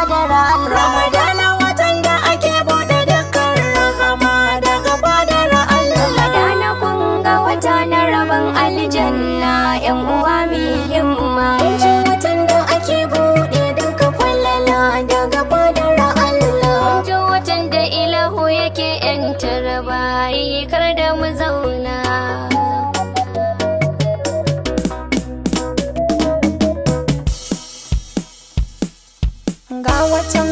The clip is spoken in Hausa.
fadar Allah. Ramadana watan da ake buɗe dukkan rahama daga fadar Allah. Ramadana kun ga wata na rabon aljanna, yan uwa mi himma. Ji watan da ake buɗe duka falala daga fadar Allah. Ji watan da ilahu yake 'yantar bayi, kar da mu zauna. Ga watan